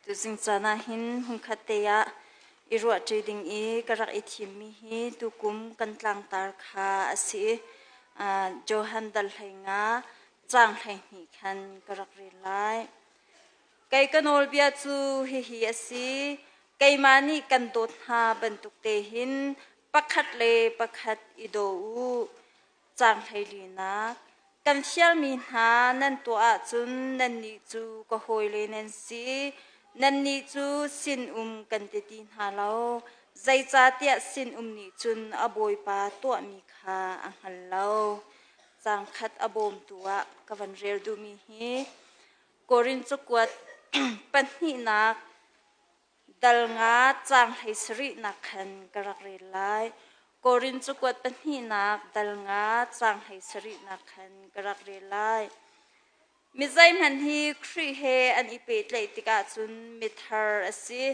Tuzing caan ah hin hmunkhat te ah i ruahṭi ding i ka rak i thimmi hi tukum kan tlangtar kha a si. Johan dal 15 caang 12 khan ka rak rel lai. Kei ka nawlbia cu hihi a si: keimah nih kan dawt hna bantuk te hin pakhat le pakhat i daw u. Caang hleilinak Kan fialmi hna nan tuah ahcun nannih cu ka hawile nan si. Nannih cu sinum kan ti ti hna lo, zeicahtiah sinum nih cun a bawipa tuahmi kha a hngal lo. Caang khat a bawmtu ah ka van rel duhmi hi Korin cakuat pahnihnak Dal nga caang 17nak khan ka rak rel lai. Korin cakuat pahnihnak dal nga caang 17nak khan ka rak rel lai. Mi zeihmanh hi Khrih he an i pehtlaih tikah cun mithar a si.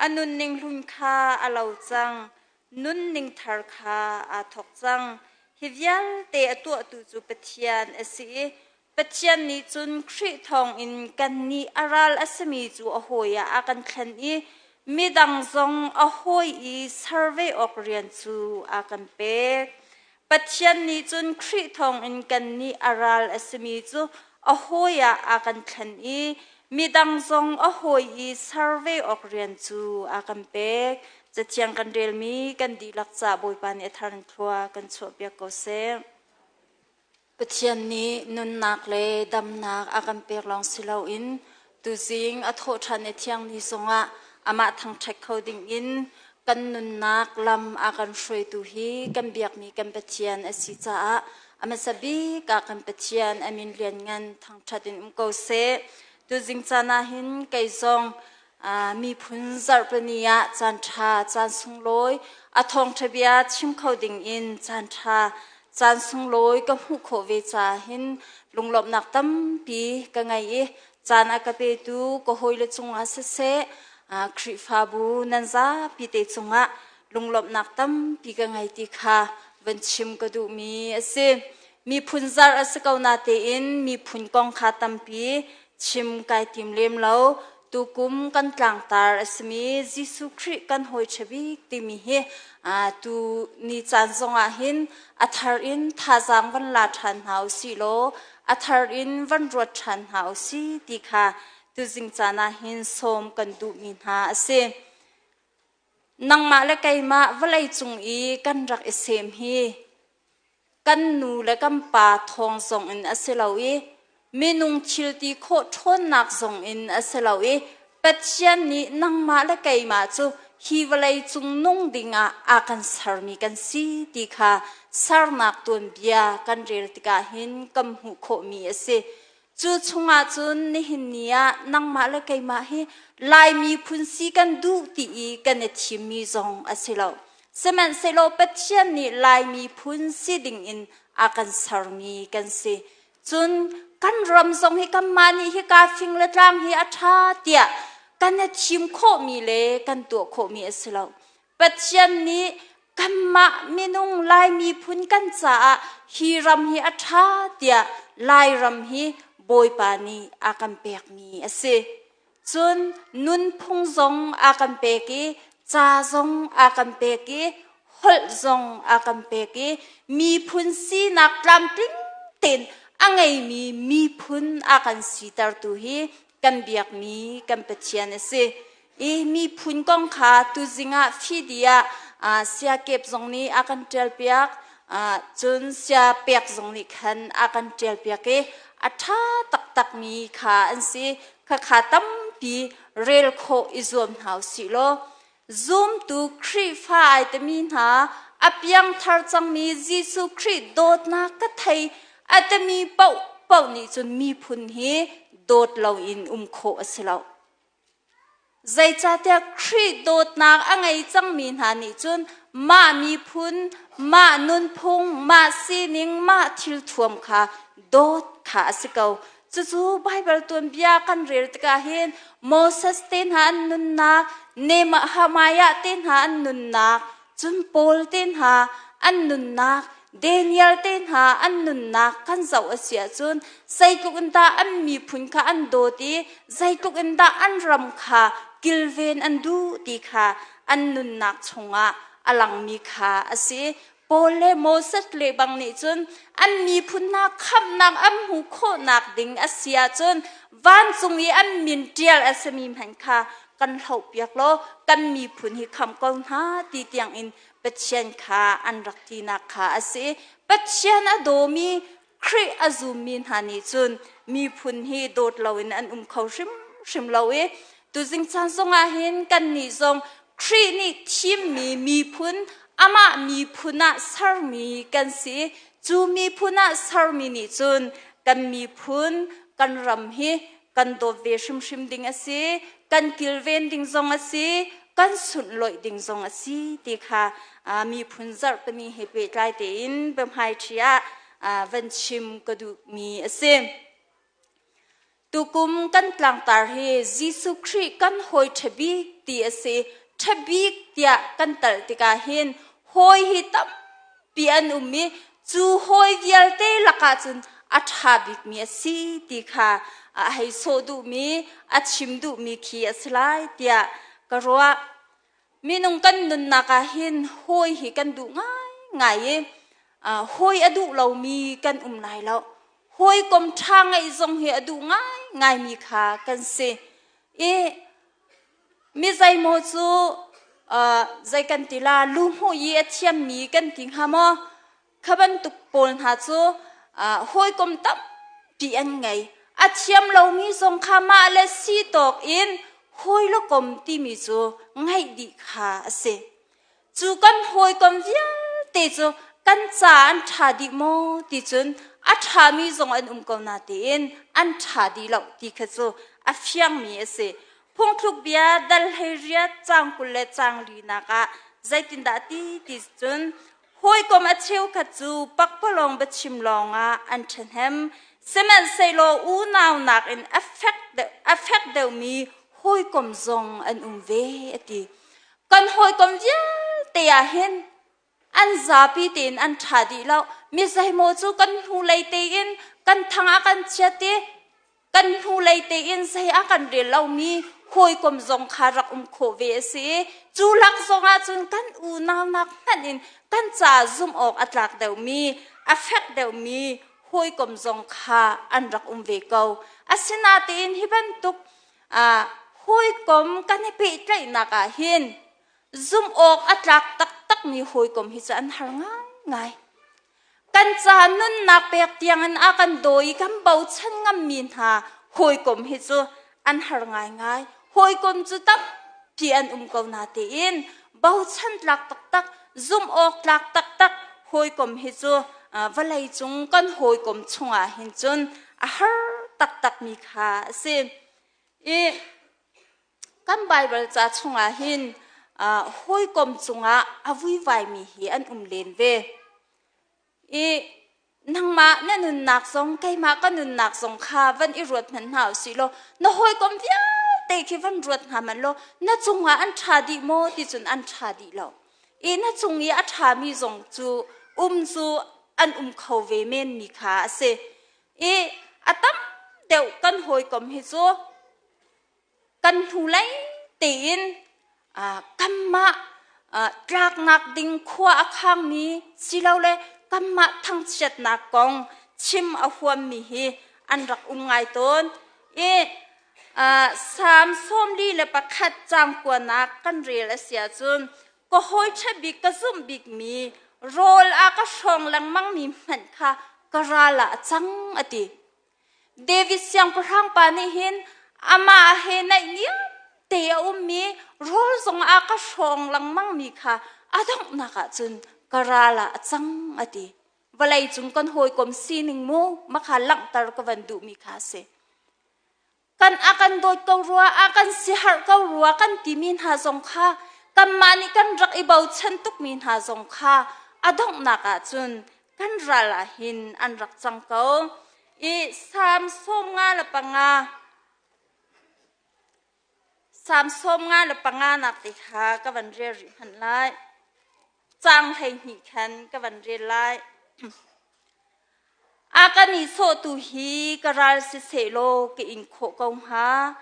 A nunning hlun kha a lo cang. Nunning thar kha aa thawk cang. Hi vialte a tuahtu cu Pathian a si i Pathian nih cun Khrih thawngin kannih a ral a simi cu a hawi ah a kan thlen i midang zong a hawi i ser ve awk rian cu a kan pek. Pathian nih cun Khrih thawngin kannih a ral a simi cu a hawi ah a kan thlen i midang zong a hawi i ser ve awk rian cu a kan pek. Cathiang kan relmi kan dihlak ca Bawipa nih a thar in thlua kan chuahpiak ko seh. Pathian nih nunnak le damnak a kan pek lawng si loin tuzing a thawhṭhan i thiang ni zongah amah thangṭhat kho dingin kan nunnak lam a kan hruaitu hi kan biakmi kan Pathian a si caah a hmasa bik ah kan Pathian a min lianngan thangṭhat in um ko seh. Tuzing caan ah hin kei zong miphun zarhpini ah caanṭha caan sunglawi a thawngṭha bia chim kho dingin caanṭha caan sunglawi ka hmuh khawh ve caah hin lunglawmhnak tampi ka ngei i caan a ka petu ka hawile cungah siseh Khrihfabu nan zapi te cungah lunglawmhnak tampi ka ngei ti kha van chim ka duhmi a si. Miphun zarh a si ko natein miphun kong kha tampi chim kai tim lem lo. Tukum kan tlangtar a simi Jesuh Khrih kan hawi ṭha bik timi hi tu ni caan zongah hin a thar in thazaang van la ṭhan hna u sih law a thar in van ruat ṭhan hna u sih ti kha tuzing caan ah hin sawm kan duhmi hna a si. Nangmah le keimah vawlei cung i kan rak i sem hi Kan nu le kan pa thawng zongin a si lo i minung thil ti khawh ṭhawnnak zongin a si lo i Pathian nih nangmah le keimah cu hi vawlei cung nung dingah a kan sermi kan si ti kha sernak tuanbia kan rel tikah hin kan hmuh khawhmi a si. Cu chungah cun nihin ni ah nangmah le keimah hi Lai miphun si kan duh ti i kan i thimmi zong a si lo. Sihmanhsehlaw Pathian nih Lai miphun si dingin a kan sermi kan si. Cun kan ram zong hi kanmah nih hika fing le tlang hi a ṭha tiah kan i thim khawhmi le kan tuah khawhmi a si lo. Pathian nih kanmah minung Lai miphun kan caah hi ram hi a ṭha tiah Lairam hi Bawipa nih a kan pekmi a si. Cun nunphung zong a kan pek i ca zong a kan pek i holh zong a kan pek i miphun sinak tlamtling tein a ngeimi miphun a kan sitertu hi kan biakmi kan Pathian a si. I miphun kong kha tuzing ah fidi ah siakep zong nih a kan ṭialpiak cun siapek zong nih khan a kan ṭialpiak i a ṭha taktakmi kha an si. Khakha tampi rel khawh i zuam hna u sih law zumtu Khrihfa ai timi hna a piangthar cangmi Jesuh Khrih dawtnak ka thei a timi paoh paoh nih cun miphun hi dawt loin um khawh a si lo. Zeicahtiah Khrih dawtnak a ngei cangmi hna nih cun mah miphun, mah nunphung, mah sining, mah thilthuam kha dawt kha a si ko. Cucu Baibal tuanbia kan rel tikah hin Moses te hna an nunnak, Nehemiah te hna an nunnak, cun Paul te hna an nunnak, Daniel te hna an nunnak kan zoh a si ahcun zeitluk in dah an miphun kha an dawt i zeitluk in dah an ram kha kilven an duh ti kha an nunnak chungah a langmi kha a si. Paul le Moses le bang nih cun an miphun hna khamhnak an hmuh khawhnak ding a si ahcun vancung i an min ṭial a simi hmanh kha kan hlohpiak law kan miphun hi khamh ko hna ti tiangin Pathian kha an rak tinak kha a si. Pathian a dawmi Khrih a zummi hna nih cun miphun hi dawt loin an um kho hrimhrim lo i tuzing caan zongah hin kannih zong Khrih nih thimmi miphun amah miphun ah sermi kan si. Cu miphun ah sermi nih cun kan miphun kan ram hi kan dawt ve hrimhrim ding a si, kan kilven ding zong a si, kan sunhlawih ding zong a si ti kha miphun zarhpini he pehtlai tein biahmaiṭhi ah van chim ka duhmi a si. Tukum kan tlangtar hi Jesuh Khrih kan hawi ṭha bik ti a si. Ṭha bik tiah kan talh tikah hin hawi hi tampi an um i cu hawi vialte lakah cun a ṭha bikmi a si ti kha a hei sawh duhmi, a chim duhmi khi a si lai tiah ka ruah. Minung kan nunnak ah hin hawi hi kan duh ngaingai i hawi a duh lomi kan um lai lo. Hawikom ṭha ngeih zong hi a duh ngaingaimi kha kan si. I mi zeimaw cu zei kan ti la lu hmuh i a thiammi kan ti hnga maw? Kha bantuk pawl hna cu hawikom tampi an ngei. A thiam lomi zong kha mah le si tawk in hawi le kom timi cu ngeih dih kha a si. Cu kan hawikom vialte cu kan ca an ṭha dih maw ti cun a ṭhami zong an um ko na tiin an ṭha dih lo ti kha cu a fiangmi a si. Phungthluk bia dal 18 caang 20 le caang linak ah zeitindah ti ti cun Hawikom a cheukhat cu pakpalawng biachim lawngah an ṭhahnem. Sihmanhsehlaw unau nakin a fek deuh, a fek deuhmi hawikom zong an um ve, a ti. Kan hawikom vialte ah hin an zapi tein an ṭha dih lo. Mi zeimaw cu kan hnulei tein kan thang a kan chiat i kan hnulei tein zei a kan rel lomi hawikom zong kha rak um khawh ve a si i cu lak zong ah cun kan unau nak hmanh in kan ca zumh awk a tlak deuhmi a fek deuhmi hawikom zong kha an rak um ve ko. Asinain hi bantuk hawikom kan i pehtlaihnak ah hin zumh awk a tlak taktakmi hawikom hi cu an har ngaingai. Kan ca nunnak pek tiangin a kan daw i kan bochan ngammi hna hawikom hi cu an har ngaingai. Hawikom cu tampi an um ko na tiin bochan tlak taktak, zumh awk tlak taktak hawikom hi cu vawlei cung kan hawikom chungah hin cun a har taktakmi kha a si. I Kan Baibal ca chungah hin hawikom cungah a vuivaimi hi an um len ve. I nangmah na nunnak zong keimah ka nunnak zong kha van i ruat hmanh hna usih law na hawikom vialte khi van ruat hna hmanh law na cungah an ṭha dih maw ti cun an ṭha dih lo. I na cung i a ṭhami zong cu um cu an um kho ve menmi kha a si. I a tam deuh kan hawikom hi cu Kan hnulei tein kanmah tlaknak ding khua a khangmi silole kanmah thangchiatnak kong chim a huammi hi an rak um ngai tawn. I Salm 41 caang kuanak kan rel a si ahcun ka hawi ṭha bik ka zumh bikmi rawl a ka hrawng lengmangmi hmanh kha ka ral ah a cang a ti. David siangpahrang pa nih hin amah he naihniam te a ummi rawl zong a ka hrawng lengmangmi kha a donghnak ah cun ka ral ah a cang a ti. Vawlei cung kan hawikom sining mu makha langhter ka van duhmi kha a si. Kan a kan dawt ko rua, a kan siharh ko rua kan timi hna zong kha kanmah nih kan rak i bochan tukmi hna zong kha a donghnak ah cun kan ral ah hin an rak cang ko. I Salm 55 Salm 55 nak te kha ka van rel rih hmanh lai. Caang 12 khan ka van rel lai. A ka nihsawhtu hi ka ral siseh law ka in khawh ko hnga.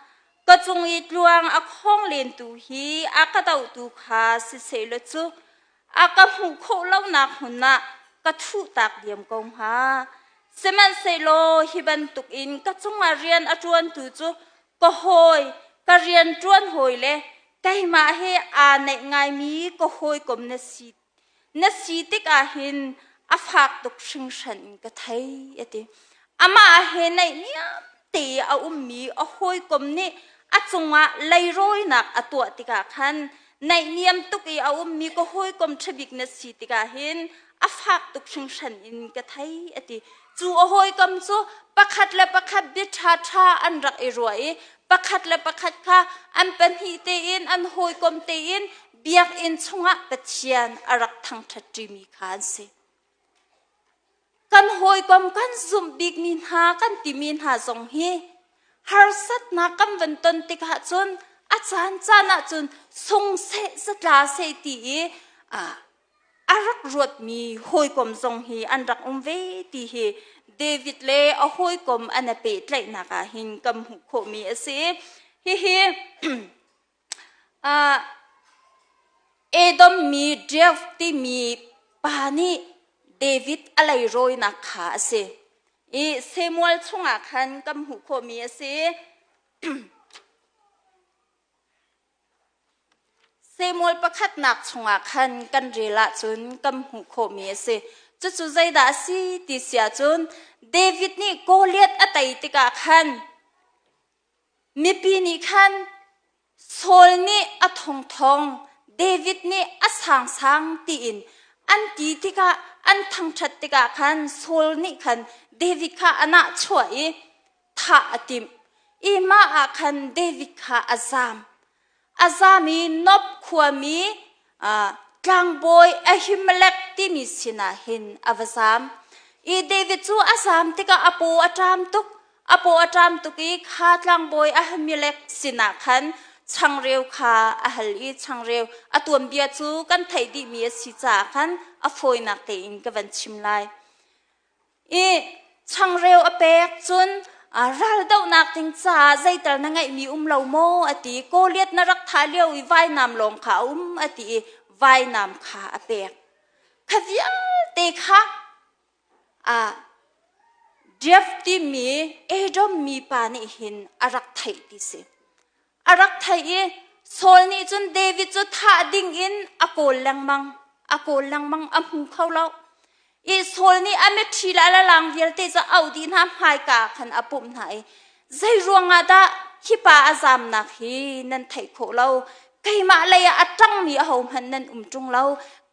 Ka cung i tluang a khawng lentu hi a ka dohtu kha siseh law cu a ka hmuh khawh lonak hmun ah ka thuhtak diam ko hnga. Sihmanhsehlaw hi bantukin ka cungah rian a ṭuantu cu ka hawi, ka rian ṭuan hawi le keimah he aa naih ngaimi ka hawikom na si na si tikah hin a fak tuk hringhran in ka thei a ti. Amah he naihniam te i a ummi a hawikom nih a cungah leirawinak a tuah tikah khan naihniam tuk i a ummi ka hawikom ṭhabik na si tikah hin a fak tuk hringhran in ka thei a ti. Cu a hawikom cu pakhat le pakhat bia ṭhaṭha an rak i ruah i pakhat le pakhat kha an pahnih tein an hawikom tein biakinn chungah Pathian a rak thangṭhat ṭimi kha an si. Kan hawikom kan zumh bikmi hna kan timi hna zong hi harsatnak kan van ton tikah cun a caan caan ahcun sung seh zatla seh ti i a rak ruatmi hawikom zong hi an rak um ve ti hi David le a hawikom an i pehtlaihnak ah hin kan hmuh khawhmi a si. Hihi Edom mi Jeff timi pa nih David a leirawinak kha a si. I Samuel chungah khan kan hmuh khawhmi a si. Samuel pakhatnak chungah khan kan rel ahcun kan hmuh khawhmi a si. Cucu zeidah a si ti si ahcun David nih Goliath a tei tikah khan Mipi nih khan Saul nih a thongthong, David nih a sangsang tiin an ti tikah an thangṭhat tikah khan Saul nih khan David kha a nahchuah i thah a timh. I mah ah khan David kha a zaam. A zaam i Nob khuami tlangbawi Ahimelek timi sinah hin a va zaam. I David cu a zaam tikah a paw a ṭam tuk. A paw a ṭam tuk i kha tlangbawi Ahimelek sinah khan changreu kha a hal i changreu a tuanbia cu kan theih dihmi a si caah khan a fawinak tein ka van chim lai. I changreu a pek cun raldohnak ding caah zeital na ngeihmi um lo maw a ti. Goliath na rak thah lio i vainam lawng kha a um a ti i vainam kha a pek. Kha vialte kha Jeff timi Edom mipa nih hin a rak theih ti si. A rak theih i Saul nih cun David cu thah ding in a kawl lengmang. A kawl lengmang a hmu kho lo. I Saul nih a mitṭhi le a lalang vialte cu a auh dih hna hmaika ah khan a pumh hna i zei ruangah dah hi pa a zamnak hi nan theih khawh lo keimah lei ah a ṭangmi ahohmanh nan um ṭung lo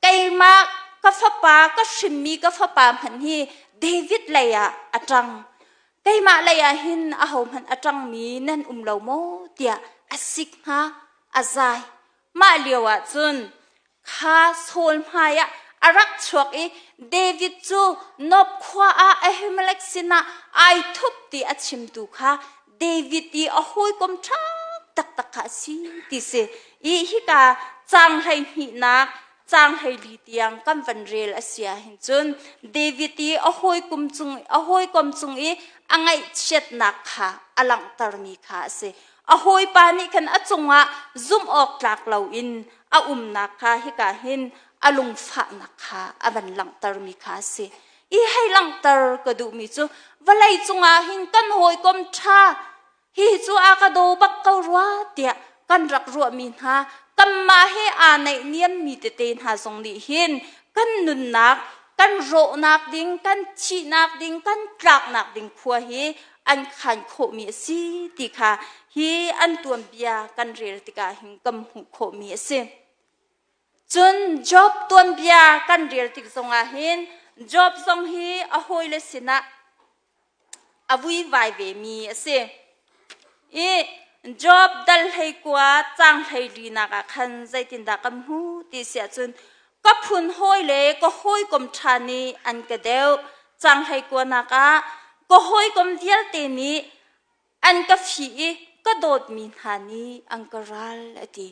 keimah ka fapa ka hrimmi ka fapa hmanh hi David lei ah a ṭang keimah lei ah hin ahohmanh a ṭangmi nan um lo maw tiah a sik hna a zai mah lio ah cun kha Saul hmai ah a rak chuak i David cu Nob khua ah Ahimelek sinah ai thup ti a chimtu kha David i a hawikom ṭha taktak kha a si ti si i hika caang hleihnihnak caang 14 tiang kan van rel a si ahhin cun David i a hawikom cung a hawikom cung i a ngaihchiatnak kha a langhtermi kha a si. A hawipa nih khan a cungah zumh awk tlak loin a umnak kha hika hin a lungfahnak kha a van langhtermi kha a si. I hei langhter ka duhmi cu vawlei cungah hin kan hawikom ṭha Hi cu a ka daw bak ko rua tiah kan rak ruahmi hna kanmah he aa naihniammi tete hna zong nih hin kan nunnak kan rawhnak ding kan thihnak ding kan tlaknak ding khua hi an khan khawhmi a si ti kha hi an tuanbia kan rel tikah hin kan hmuh khawhmi a si. Cun Job tuanbia kan rel tik zongah hin Job zong hi a hawile sinah a vuivai vemi a si. I Job dal 19 caang 14 ah khan zeitindah kan hmu ti si ahcun ka phun hawi le ka hawikom ṭha nih an ka deuh. Caang 19 ah ka hawikom vialte nih an ka fih i ka dawtmi hna nih an ka ral a ti.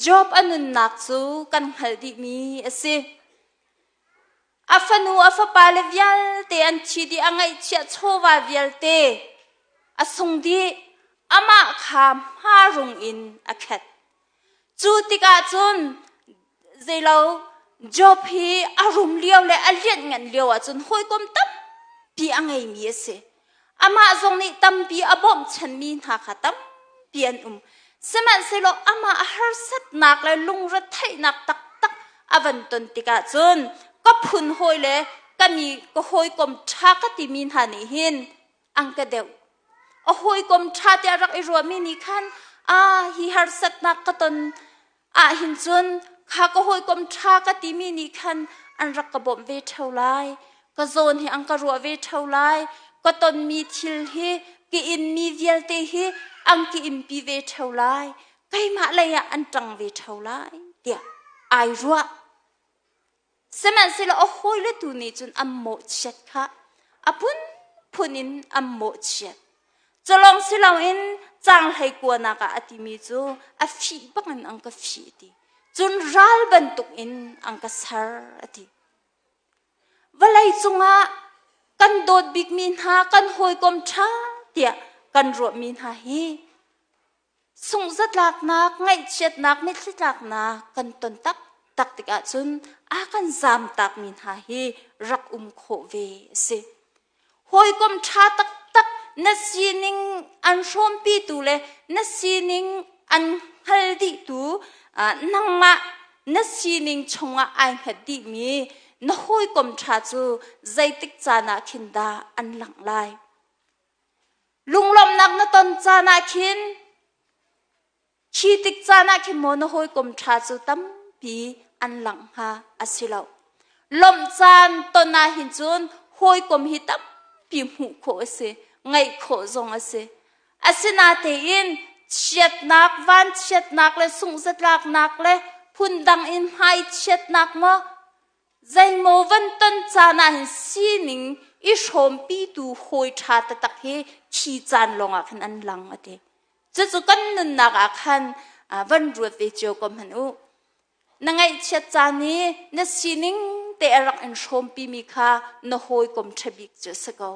Job a nunnak cu kan hngalh dihmi a si. A fanu a fapale vialte an thi dih, a ngaihchiah chawva vialte a sung dih. Amah kha hmarung in a khet. Cu tikah cun zeilo Job hi a rum lio le a lianhngan lio ahcun hawikom tampi a ngeimi a si. Amah zong nih tampi a bawmhchanmi hna kha tampi an um. Sihmanhsehlaw amah a harsatnak le lungretheihnak taktak a van ton tikah cun ka phun hawi le ka mi ka hawikom ṭha ka timi hna nih hin an ka deuh. A hawikom ṭha tiah rak i ruahmi nih khan a hi harsatnak ka ton ahhin cun kha ka hawikom ṭha ka timi nih khan an rak ka bawmh ve ṭheo lai. Ka zawn hi an ka ruah ve ṭheo lai. Ka tonmi thil hi ka inmi vialte hi an ka inpi ve ṭheo lai. Keimah lei ah an ṭang ve ṭheo lai tiah ai ruah. Sihmanhsehlaw a hawile tu nih cun an mawhchiat kha a phunphun in an mawhchiat. Culawng si loin caanghlei kuanak ah a timi cu a fih bangin an ka fih a ti. Cun ral bantukin an ka ser a ti. Vawlei cungah kan dawt bikmi hna kan hawikom ṭha tiah kan ruahmi hna hi Sunghzatlaknak, ngaihchiatnak, mitthli tlaknak kan ton taktak tikah cun a kan zamtakmi hna hi rak um khawh ve a si. Hawikom ṭha taktak na sining an hrawmpitu le na sining an hngal dihtu nangmah na sining chungah ai hngat dihmi na hawikom ṭha cu zeitik caan ah khin dah an langh lai? Lunglawmhnak na ton caan ah khin khi tik caan ah khin maw na hawikom ṭha cu tampi an langh hnga a si lo. Lawmh caan ton ah hin cun hawikom hi tampi hmuh khawh a si, ngeih khawh zong a si. Asinatein chiatnak, vanchiatnak le sunghzatlaknak le phundang in hmaichiatnak maw Zeimaw van ton caan ah hin sining i hrawmpitu hawi ṭha taktak hi thi caan lawngah khan an lang a ti. Cucu kan nunnak ah khan van ruat ve cio ko hmanh u. Na ngaihchiat caan i na sining te a rak in hrawmpimi kha na hawikom ṭha bik cu a si ko.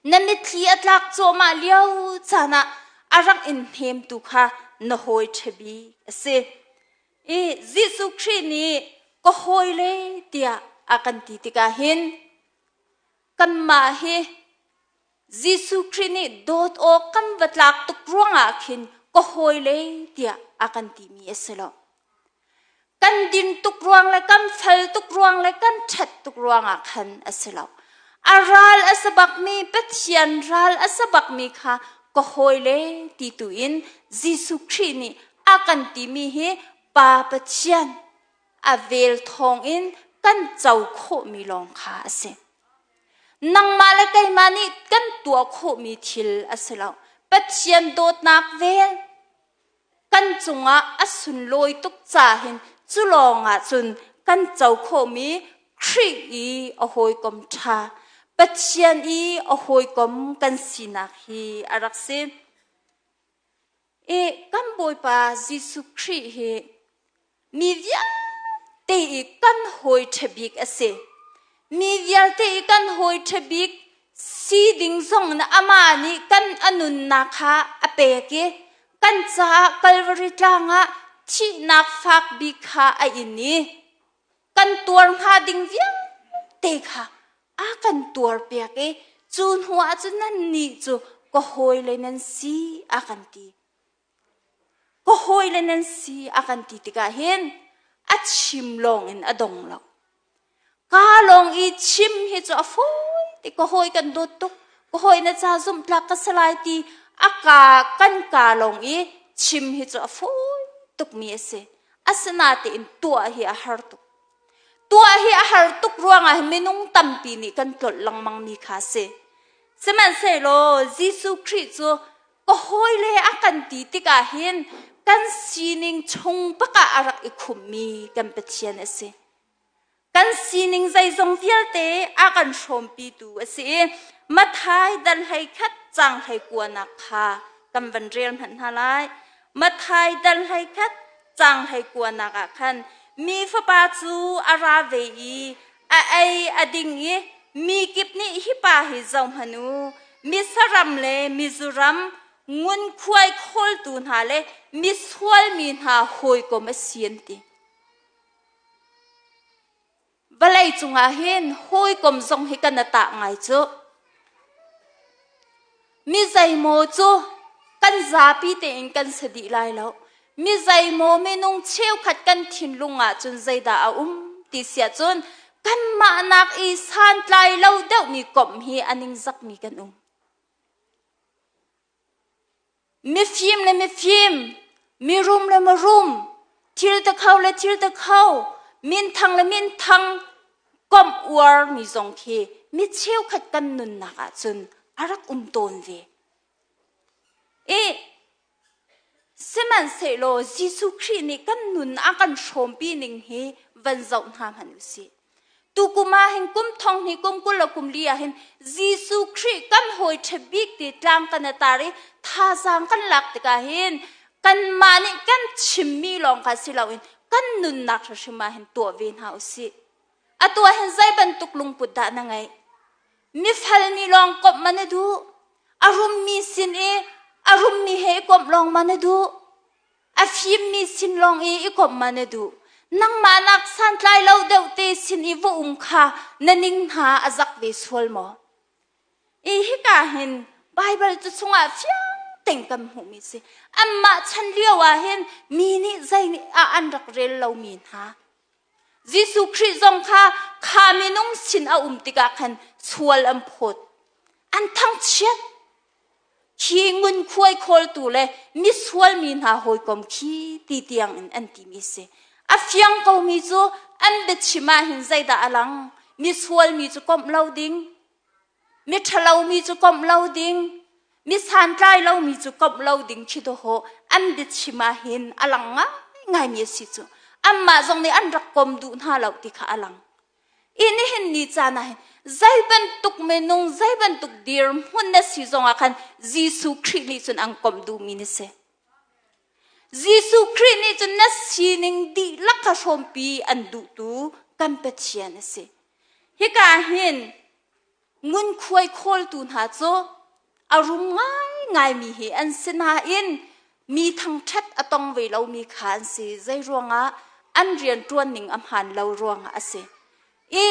Na mitthli a tlak cuahmah lio caan ah a rak in hnemtu kha na hawi ṭha bik a si. I Jesuh Khrih nih ka hawile tiah a kan ti tikah hin kanmah hi Jesuh Khrih nih dawt awk kan va tlak tuk ruangah khin ka hawile tiah a kan timi a si lo. Kan din tuk ruang le kan fel tuk ruang le kan ṭhat tuk ruangah khan a si lo. A ral a si bakmi Pathian ral a si bakmi kha ka hawile ti tu in Jesuh Khrih nih a kan timi hi Pa Pathian a vel thawngin kan co khawhmi lawng kha a si. Nangmah le keimah nih kan tuah khawhmi thil a si lo. Pathian dawtnak vel kan cungah a sunlawi tuk ca hin cu lawngah cun kan co khawhmi Khrih i a hawikom ṭha Pathian i a hawikom kan sinak hi a rak si. I kan Bawipa Jesuh Khrih hi mi vialte i kan hawi ṭha bik a si. Mi vialte i kan hawi ṭha bik si ding zong in amah nih kan a nunnak kha a pek i kan caah Kalvari tlang ah thihnak fak bik kha a in i kan tuar hnga ding vialte kha a kan tuarpiak i cu hnu ah cun nannih cu ka hawile nan si a kan ti. Ka hawile nan si a kan ti tikah hin a chim lawng in a dong lo. Ka lawng i chim hi cu a fawi ti ka hawi kan dawt tuk ka hawi na ca zumhtlak ka si lai ti a ka kan ka lawng i chim hi cu a fawi tukmi a si. Asinatein tuah hi a har tuk. Tuah hi a har tuk ruangah minung tampi nih kan tlolh lengmangmi kha a si. Sihmanhsehlaw Jesuh Khrih cu ka hawile a kan ti tikah hin kan sining chung bak ah a rak i khummi kan Pathian a si. Kan sining zeizong vialte a kan hrawmpitu a si i Matthai dal 11 caang 29 kha kan van rel hmanh hna lai. Matthai dal 11 caang 29 ah khan mi fapa cu a ra ve i. A ei a ding i mi kip nih hi pa hi zohhmanh u, mi saram le mizuram ngunkhuai khawltu hna le misual mi hna hawikom a si an ti. Vawlei cungah hin hawikom zong hi kan tah ngai cu. Mi zeimaw cu kan zapi tein kan si dih lai lo. Mi zeimaw minung cheukhat kan thinlung ah cun zeidah a um ti siah cun kanmah nak i santlai lo deuhmi komh hi a ningzakmi kan um. Mifim le mifim, mirum le mirum, thil te kho le thil te kho, minthang le minthang komh uarmi zong khi mi cheukhat kan nunnak ahcun a rak um tawn ve. I sihmanhsehlaw Jesuh Khrih nih kan nun a kan hrawmpi ning hi van zoh hna hmanh u sih. Tukum ah hin kum thong hnih kum 20 le kum li ah hin Jesuh Khrih kan hawi ṭha bik ti tlang kan i tar i thazaang kan lak tikah hin kanmah nih kan chimmi lawng kha si loin kan nunnak hrimhrim ah hin tuah ve hna u sih. Atu ah hin zei bantuk lungput dah na ngeih? Mifal mi lawng komh ma na duh? A rummi sin i a rummi he i komh lawng ma na duh? A fimmi sin lawng i i komh ma na duh? Nangmah nak santlai lo deuh te sin i va um kha na ning hna a zak ve sual maw? I hika hin Baibal cu chungah fiang tein kan hmuhmi si. Anmah chan lio ah hin mi nih zei ah an rak rel lomi hna. Jesuh Khrih zong kha kha minung sin a um tikah khan sual an phawt. An thangchiat. Khi ngunkhuai khawltu le misual mi hna hawikom khi ti tiang in an timi si. A fiang komi cu an biachim ah hin zeidah a lang? Misual mi cu komh lo ding, mi ṭhalo mi cu komh lo ding, mi santlai lomi cu komh lo ding khi dawhawh an biachim ah hin a lang ngaingaimi a si cu. Anmah zong nih an rak kom duh hna lo ti kha a lang. I nihin ni caan ah hin zei bantuk minung zei bantuk dirhmun na si zongah khan Jesuh Khrih nih cun an komh duhmi na si. Jesuh Khrih nih cun na sining dihlak kha hrawmpi an duhtu kan Pathian a si. Hika hin ngunkhuai khawltu hna cu a rum ngaingaimi hi an si nain mi thangṭhat a tong ve lomi kha an si. Zei ruangah an rian ṭuan ning a hmaan lo ruangah a si. I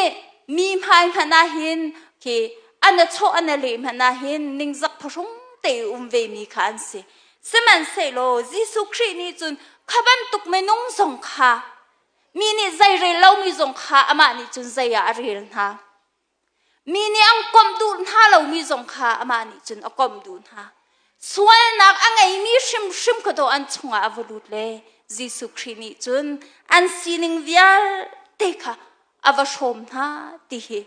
mi hmai hmanh ah hin khi an a chawh an a leh hmanh ah hin ningzak phuhrung te um ve mi kha an si. Sihmanhsehlaw Jesuh Khrih nih cun kha bantuk minung zong kha mi nih zei rel lomi zong kha amah nih cun zei ah a rel hna. Mi nih an komh duh hna lomi zong kha amah nih cun a komh duh hna. Sualnak a ngeimi hrimhrim kha dawh an chungah a va lut le Jesuh Khrih nih cun an sining vialte kha a va hrawm hna ti hi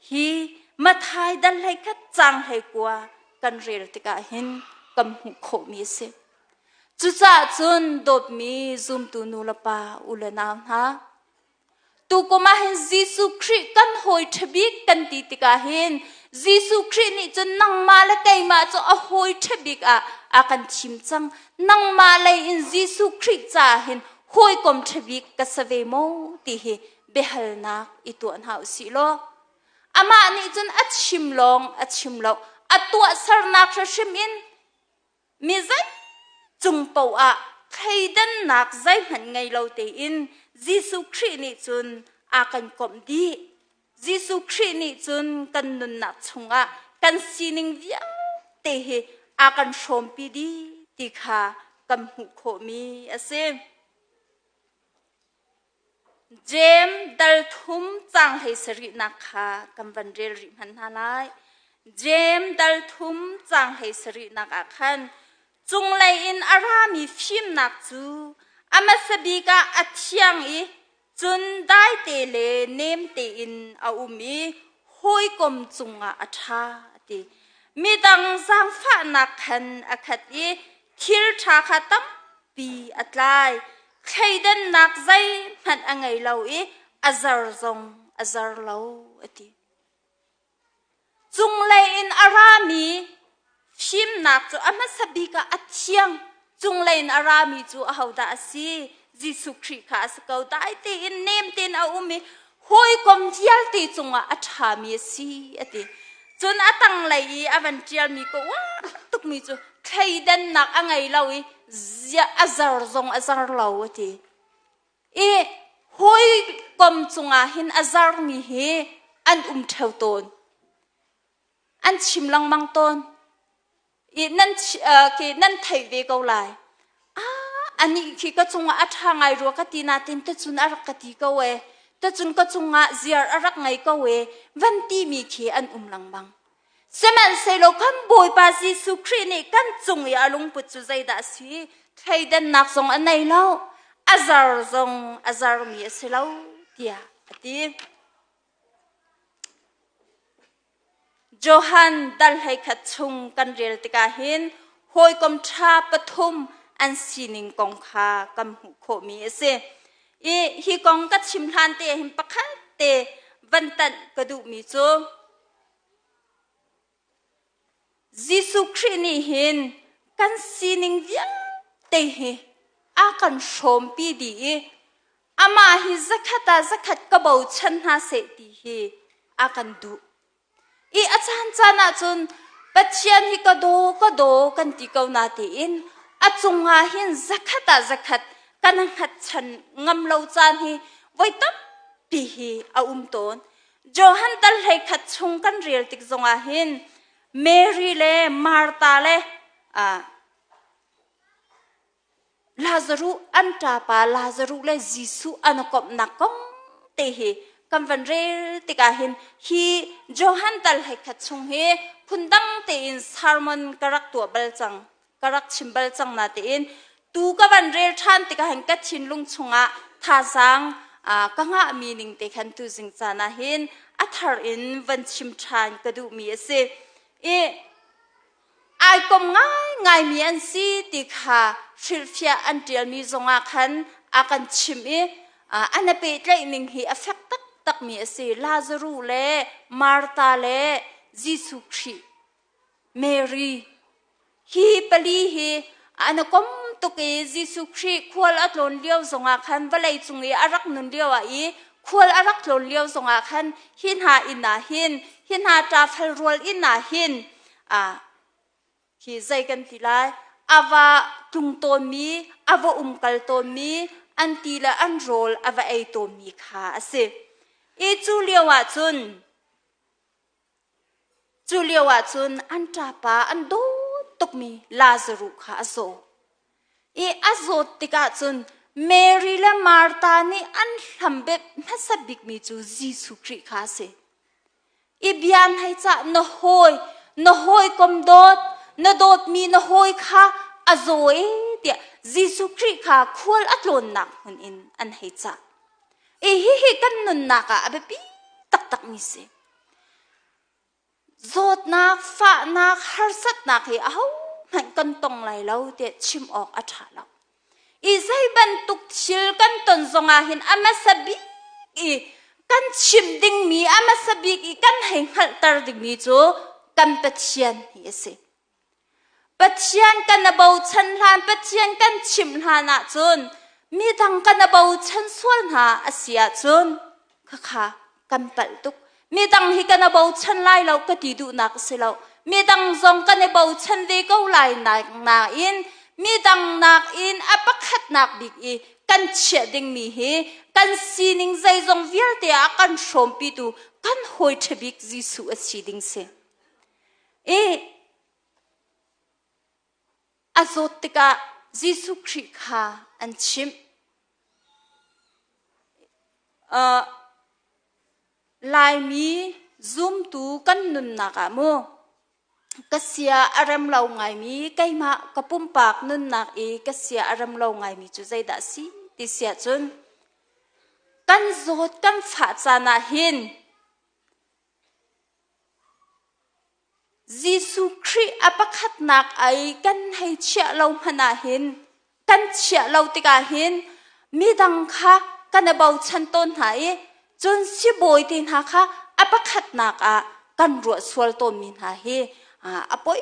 hi Mathai dal 21 caang 19 kan rel tikah hin kan hmuh khawhmi a si. Cucaah cun dawtmi zumtu nu le pa u le nau hna Tukum ah hin Jesuh Khrih kan hawi ṭha bik kan ti tikah hin Jesuh Khrih nih cun nangmah le keimah cu a hawi ṭha bik ah a kan thim cang. Nangmah lei in Jesuh Khrih caah hin hawikom ṭha bik ka si ve maw ti hi biahalnak i tuah hna u sih law amah nih cun a chim lawng a chim lo a tuahsernak hrimhrim in Mi zei cung paoh ah thleidannak zeihmanh ngei lo tein Jesuh Khrih nih cun a kan komh dih. Jesuh Khrih nih cun kan nunnak chungah kan sining vialte hi a kan hrawmpi dih ti kha kan hmuh khawhmi a si. Jeim dal thum caang hlei sarihnak kha kan van rel rih hmanh hna lai. Jeim dal thum caang hlei sarihnak ah khan cunglei in a rami fimnak cu a hmasa bik ah a thiang i cun daite le nem tein a um i hawikom cungah a ṭha a ti. Midang zaangfahnak khan a khat i thil ṭha kha tampi a tlai. Thleidannak zeihmanh a ngei lo i a zar zong a zar lo a ti. Cunglei in a rami fimnak cu a hmasa bik ah a thiang. Cunglei in a rami cu ahodah a si? Jesuh Khrih kha a si ko. Dai tein nem tein a um i Hawikom vialte cungah a ṭhami a si a ti. Cun a tanglei i a van ṭialmi ka uar tukmi cu thleidannak a ngei lo i a zar zong a zar lo a ti. I hawikom cungah hin a zarmi hi an um ṭheo tawn. An chim lengmang tawn. I nan khi nan theih ve ko lai. Ah, anih khi ka cungah a ṭha ngai rua ka ti nain tacun a rak ka ti ko ee. Tacun ka cungah ziar a rak ngei ko ee. Van timi khi an um lengmang. Sihmanhsehlaw kan Bawipa Jesuh Khrih nih kan cung i a lungput cu zeidah a si? Thleidannak zong a nei lo, a zar zong a zarmi a si lo, tiah a ti. Johan dal 11 chung kan rel tikah hin hawikom ṭha pathum an sining kong kha kan hmuh khawhmi a si. I hi kong ka chim hlan te hin pakhat te van tanh ka duhmi cu Jesuh Khrih nih hin kan sining vialte hi a kan hrawmpi dih i amah hi zakhat ah zakhat ka bochan hna seh ti hi a kan duh. I a caan caan ahcun Pathian hi ka daw ka daw kan ti ko na tiin a cungah hin zakhat ah zakhat kan hngatchan ngam lo caan hi voi tampi hi a um tawn. Johan tal 11 chung kan rel tik zongah hin Mary le Martha le Lazaruh an ṭapa Lazaruh le Jesuh an i komhnak kong te hi kan van rel tikah hin hi Johan tal 11 chung hi phundang tein sermon ka rak tuah bal cang ka rak chim bal cang na tein tu ka van rel ṭhan tikah hin ka thinlung chungah thazaang ka ngahmi ning te khan tu zing caan ah hin a thar in van chim ṭhan ka duhmi a si. I ai kom ngaingaimi an si ti kha hrilhfiah an ṭialmi zongah khan a kan chimh i an i pehtlaih ning hi a fek taktakmi a si. Lazaruh le Martha le Jesuh Khrih, Mary hi pali hi an i kom tuk i Jesuh Khrih khual a tlawn lio zongah khan vawlei cung i a rak nun lio ah i khual a rak tlawn lio zongah khan hi hna inn ah hin hi hna ṭafal rual inn ah hin hi zei kan ti lai a va tlung tawnmi a va umkal tawnmi an ti le an rawl a va ei tawnmi kha a si. I cu lio ahcun cu lio ahcun an ṭapa an dawt tukmi Lazaruh kha a zaw. I a zawt tikah cun Mary le Martha nih an hlam hmasa bikmi cu Jesuh Khrih kha a si. I bia hei cah na hawi, na hawikom dawt, na dawtmi na hawi kha a zaw e tiah Jesuh Khrih kha khual a tlawnnak hmun in an hei cah. I hihi kan nunnak ah a biapi taktakmi si. Zawtnak, fahnak, harsatnak hi ahohmanh kan tong lai lo tiah chim awk a ṭha lo. I zei bantuk thil kan ton zongah hin a hmasa bik i kan chimh dingmi, a hmasa bik i kan hei hngalhter dingmi cu kan Pathian hi a si. Pathian kan a bochan hlan, Pathian kan chimh hlan ahcun midang kan a bochan sual hna a si ahcun khakha kan palh tuk. Midang hi kan a bochan lai lo ka ti duhnak a si lo. Midang zong kan i bochan ve ko lai nain midang nakin a pakhatnak bik i kan chiah dingmi hi kan sining zeizong vialte ah kan hrawmpitu kan hawi ṭha bik Jesuh a si ding si. I a zawt tikah Jesuh Khrih kha an chimh. Laimi zumtu kan nunnak ah mu ka sia a rem lo ngaimi keimah ka pumpak nunnak i ka sia a rem lo ngaimi cu zeidah a si ti siah cun kan zawt kan fah caan ah hin Jesuh Khrih a pakhatnak ai kan hei chiah lo hmanh ah hin kan chiah lo tikah hin midang kha kan i bochan tawn hna i cun sibawi te hna kha a pakhatnak ah kan ruah sual tawnmi hna hi a poi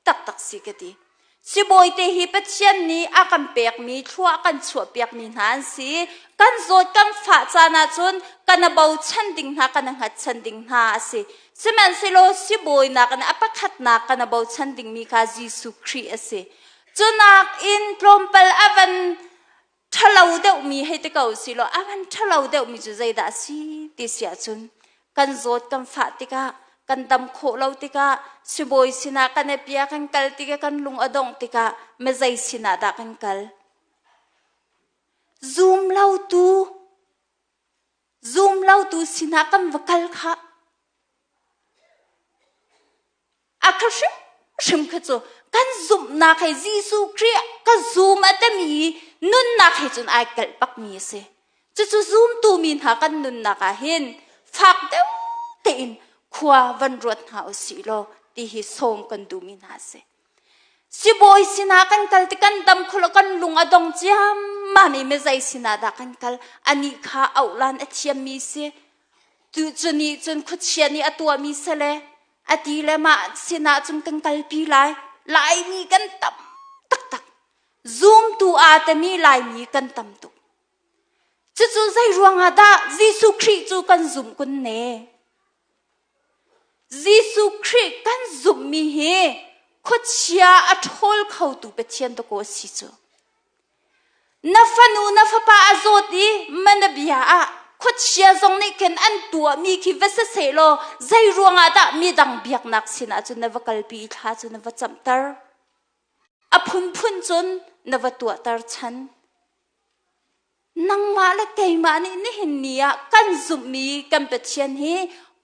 taktak si ka ti. Sibawi te hi Pathian nih a kan pekmi thlua kan chuahpiakmi hna an si. Kan zawt kan fah caan ahcun kan a bochan ding hna kan a hngatchan ding hna a si. Sihmanhsehlaw sibawi nakin a pakhatnak kan a bochan dingmi kha Jesuh Khrih a si. Cu nakin tlawmpal a van ṭhalo deuhmi hei ti ko si law a van ṭhalo deuhmi cu zeidah a si ti si ahcun kan zawt kan fah tikah kan dam khawh lo tikah sibawi sinah kan i pia kan kal tikah kan lung a dongh tikah mizei sinah dah kan kal? Zum lotu zum lotu sinah kan va kal khah. A kha hrimhrim kha cu kan zumhnak he Jesuh Khrih ka zum a timi nunnak he cun ai kalh bakmi a si. Cucu zumtu mi hna kan nunnak ah hin fak deuh tein khua van ruat hna u sih law ti hi sawm kan duhmi hna a si. Sibawi sinah kan kal ti kan dam kholo kan lung a dong ciammam i mizei sinah dah kan kal anih kha auhlan a thiammi si tu cu nih cun khuachia nih a tuahmi sele a ti le mah sinah cun kan kalpi lai. Laimi kan tam taktak. Zumtu aa temi Laimi kan tam tuk. Cucu zei ruangah dah Jesuh Khrih cu kan zumh kun ne? Jesuh Khrih kan zumhmi hi khuachia a ṭhawl khotu Pathian dakaw a si cu. Na fanu na fapa a zawt i mana bia ah khuachia zong nih khin an tuahmi khi va si sehlaw zei ruangah dah midang biaknak sinah cun na va kalpi i thla cu na va camhter? A phunphun cun na va tuahter chan. Nangmah le keimah nih nihin ni ah kan zumhmi kan Pathian hi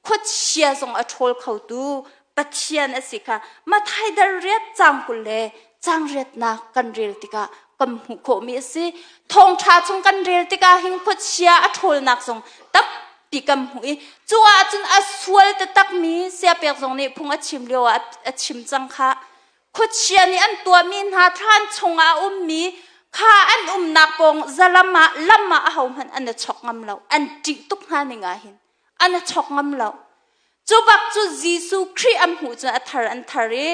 khuachia zong a ṭhawl khotu Pathian a si kha Matthai dal riat caang 20 le caang riatnak kan rel tikah kan hmuh khawhmi a si. Thawngṭha chung kan rel tikah hin khuachia a ṭhawlnak zong tampi kan hmuh i cu ahcun a sual taktakmi siapek zong nih phung a chim lio ah a chim cang kha. Khuachia nih an tuahmi hna thlan chungah a ummi kha an umnak pawng zalam ah lam ah ahohmanh an i chok ngam lo. An ṭih tuk hna ning ah hin an i chok ngam lo. Cu bak cu Jesuh Khrih an hmuh cun a thar an thar i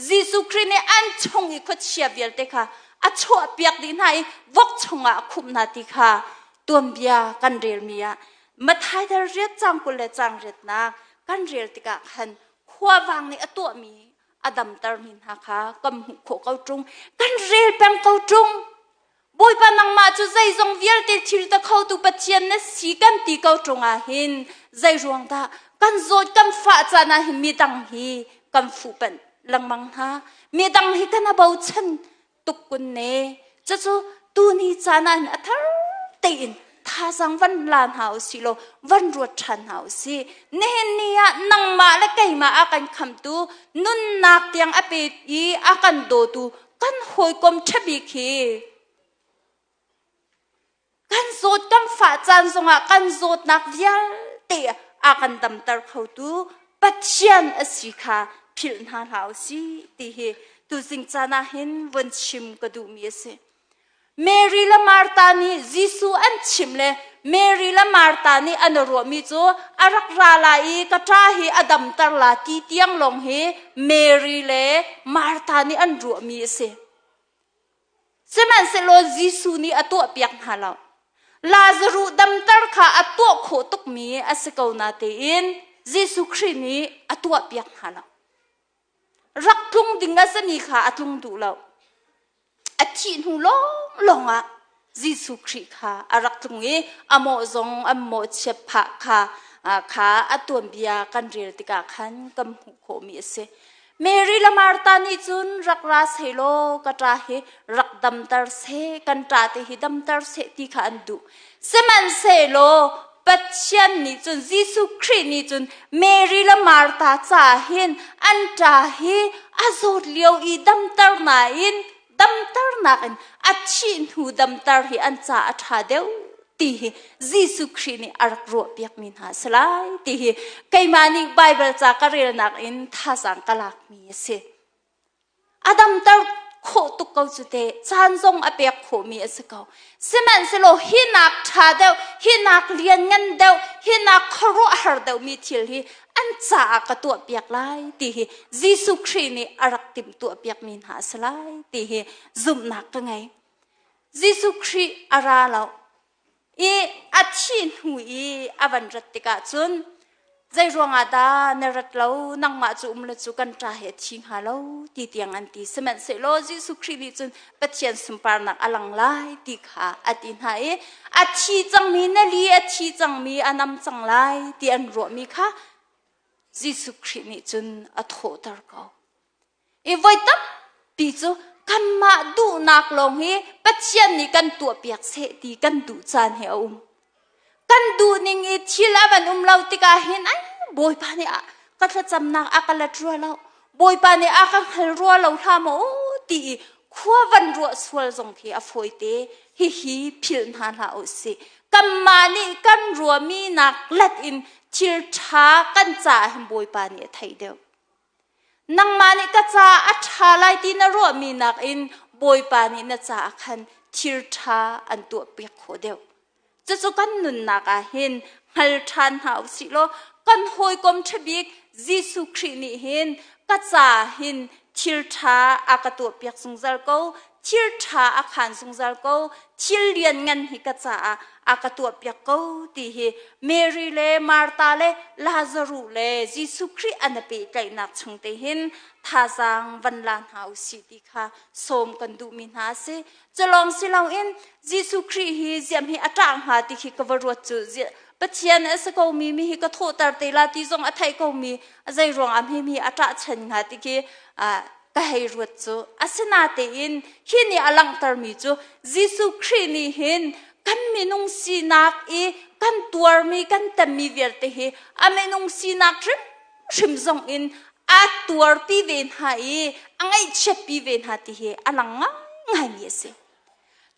Jesuh Khrih nih an chung i khuachia vialte kha a chuahpiak dih hna i vok chungah a khumh hna ti kha tuanbia kan relmi ah Matthai dal riat caang 20 le caang riatnak kan rel tikah khan khuavang nih a tuahmi a damtermi hna kha kan hmuh khawh ko ṭung. Kan rel peng ko ṭung. Bawipa nangmah cu zeizong vialte thil ta khotu Pathian na si kan ti ko ṭung ah hin zei ruang dah kan zawt kan fah caan ah hin midang hi kan fuhpanh lengmang hna. Midang hi kan a bochan tuk kun ne. Cucu tuni caan ah hin a thar tein thazaang van la hna u sih law van ruat ṭhan hna u sih. Nihin ni ah nangmah le keimah a kan khamtu nunnak tiang a pe i a kan dawtu kan hawikom ṭhabik hi kan zawt kan fah caan zongah kan zawtnak vialte a kan damter khotu Pathian a si kha philh hna hlah u sih ti hi tuzing caan ah hin vun chim ka duhmi a si. Mary le Martha nih Jesuh an chimh le Mary le Martha nih an ruahmi cu a rak ra lai i ka ṭa hi a damter la ti tiang lawng hi Mary le Martha nih an ruahmi a si. Sihmanhsehlaw Jesuh nih a tuahpiak hna lo. Lazaruh damter kha a tuah khawh tukmi a si ko natein Jesuh Khrih nih a tuahpiak hna lo. Rak tlung ding a simi kha a tlung duh lo. A thih hnu lawnglawng ah Jesuh Khrih kha a rak tlung i a mawh zong an mawhchiat phah kha kha a tuanbia kan rel tikah khan kan hmuh khawhmi a si. Mary le Martha nih cun rak ra sehlaw ka ṭa hi rak damter seh, kan ṭa te hi damter seh ti kha an duh. Sihmanhsehlaw Pathian nih cun Jesuh Khrih nih cun Mary le Martha caah hin an ṭa hi a zawt lio i damter nain damternak in a thih hnu damter hi an ca a ṭha deuh ti hi Jesuh Khrih nih a rak ruahpiakmi hna a si lai ti hi keimah nih Baibal ca ka relnak in thazaang ka lakmi a si. A damter khawh tuk ko cu te caan zong a pek khawhmi a si ko. Sihmanhsehlaw hi nak ṭha deuh, hi nak lianngan deuh, hi nak khuaruahhar deuhmi thil hi an caah ka tuahpiak lai ti hi Jesuh Khrih nih a rak timhtuahpiakmi hna a si lai ti hi zumhnak ka ngei. Jesuh Khrih a ra lo i a thih hnu i a van rat tikah cun zei ruangah dah na rat lo nangmah cu um le cu kan ṭa he thi hnga lo ti tiang an ti. Sihmanhsehlaw Jesuh Khrih nih cun Pathian sunparnak a lang lai ti kha a ti hna i a thi cangmi na li a thi cangmi a nam cang lai ti an ruahmi kha Jesuh Khrih nih cun a thawhter ko. I voi tampi cu kanmah duhnak lawng hi Pathian nih kan tuahpiak seh ti kan duh caan hi a um. Kan duhning i thil a van um lo tikah hin ai Bawipa nih a ka thlacamnak a ka let rua lo. Bawipa nih a ka hngal rua lo hlah maw ti i khua van ruah sual zong khi a fawite. Hihi philh hna hlah u sih. Kanmah nih kan ruahmi nak let in thil ṭha kan caah hin Bawipa nih a theih deuh. Nangmah nih ka caah a ṭha lai ti na ruahmi nakin Bawipa nih na caah khan thil ṭha an tuahpiak khawh deuh. Cucu kan nunnak ah hin hngal ṭhan hna u sih law kan hawikom ṭha bik Jesuh Khrih nih hin ka caah hin thil ṭha a ka tuahpiak zungzal ko, thil ṭha a khaan zungzal ko, thil lianngan hi ka caah a ka tuahpiak ko ti hi Mary le Martha le Lazaruh le Jesuh Khrih an i pehtlaihnak chung te hin thazaang van la hna u sih ti kha sawm kan duhmi hna a si. Culawng si loin Jesuh Khrih hi ziam hi a ṭah hnga ti khi ka va ruat cu Pathian a si komi mi hi ka thawhter te la ti zong a theih komi zei ruangah hme mi a ṭah chen hnga ti khi ka hei ruat cu. Asinatein hi nih a langhtermi cu Jesuh Khrih nih hin kan minung sinak i kan tuarmi kan temmi vialte hi a minung sinak hrimhrim zong in a tuarpi ve hna i a ngaihchiatpi ve hna ti hi a lang ngaingaimi a si.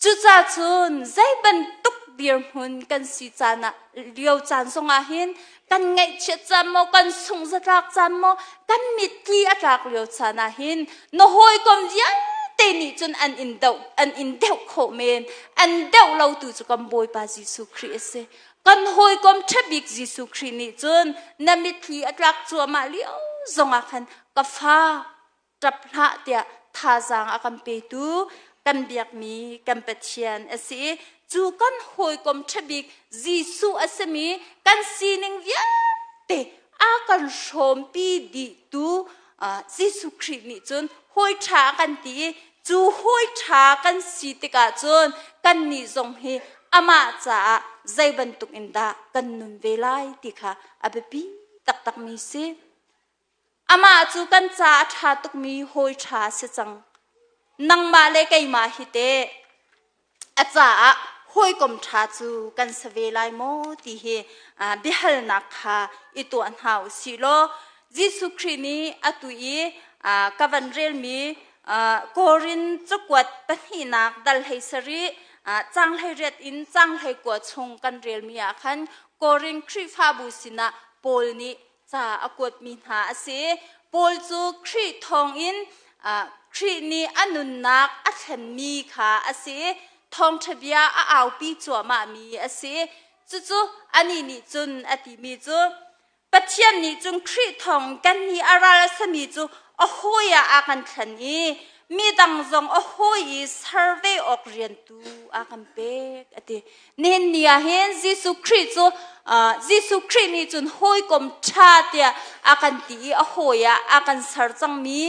Cucaah cun zei bantuk dirhmun kan si caan ah lio caan zongah hin kan ngaihchiat caan maw kan sungh zatlak caan maw kan mitthli a tlak lio caan ah hin na hawikom vialte nih cun an in doh an in deuh khawh men an deuh lo tu cu kan Bawipa Jesuh Khrih a si. Kan hawikom ṭha bik Jesuh Khrih nih cun na mitthli a tlak cuahmah lio zongah khan ka fa ṭap hlah tiah thazaang a kan petu kan biakmi kan Pathian a si i cu kan hawikom ṭha bik Jesuh a simi kan sining vialte a kan hrawmpi dihtu Jesuh Khrih nih cun hawi ṭha a kan ti i cu hawi ṭha kan si tikah cun kannih zong hi amah caah zei bantuk in dah kan nun ve lai ti kha a biapi taktakmi si. Amah cu kan ca a ṭha tukmi hawi ṭha a si cang. Nangmah le keimah hi teh a caah hawikom ṭha cu kan si ve lai maw ti hi biahalnak kha i tuah hna u sih law Jesuh Khrih nih atu i ka van relmi Korin cakuat pahnihnak dal 17 caang 18 in caang 19 chung kan relmi ah khan Korin Khrihfabu sinah Paul nih ca a kuatmi hna a si. Paul cu Khrih thawngin Khrih nih a nunnak a thlenmi kha a si. Thawngṭha bia a aupi cuahmahmi a si. Cucu anih nih cun a timi cu Pathian nih cun Khrih thawng kannih a ral a sami cu a hawi ah a kan thlen i midang zong a hawi i ser ve awk rian tu a kan pek a ti. Nihin ni ah hin Jesuh Khrih cu Jesuh Khrih nih cun hawikom ṭha tiah a kan ti i a hawi ah a kan ser cangmi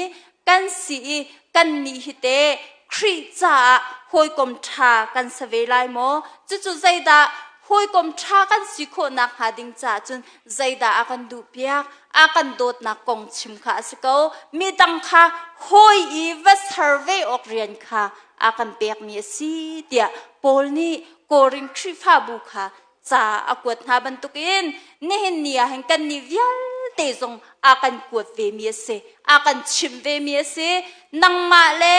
kan si i kannih hi teh Khrih caah hawikom ṭha kan si ve lai maw? Cucu zeidah hawikom ṭha kan si khawh nakhnga ding caah cun zeidah a kan duhpiak? A kan dawtnak kong chim kha a si ko. Midang kha hawi i va ser ve awk rian kha a kan pekmi a si tiah Paul nih Korin Khrihfabu kha ca a kuat hna bantukin nihin ni ah hin kannih vialte zong a kan kuat vemi a si a kan chimh vemi a si. Nangmah le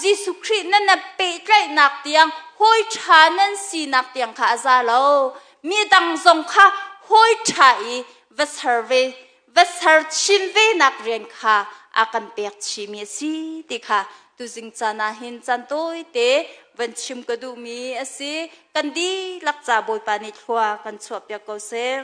Jesuh Khrih nan na pehtlaihnak tiang hawi ṭha nan sinak tiang kha a za lo. Midang zong kha hawi ṭha i va ser ve va ser chin venak rian kha a kan pek chihmi a si ti kha tuzing caan ah hin caan tawite van chim ka duhmi a si. Kan dihlak ca Bawipa nih thlua kan chuahpiak ko seh.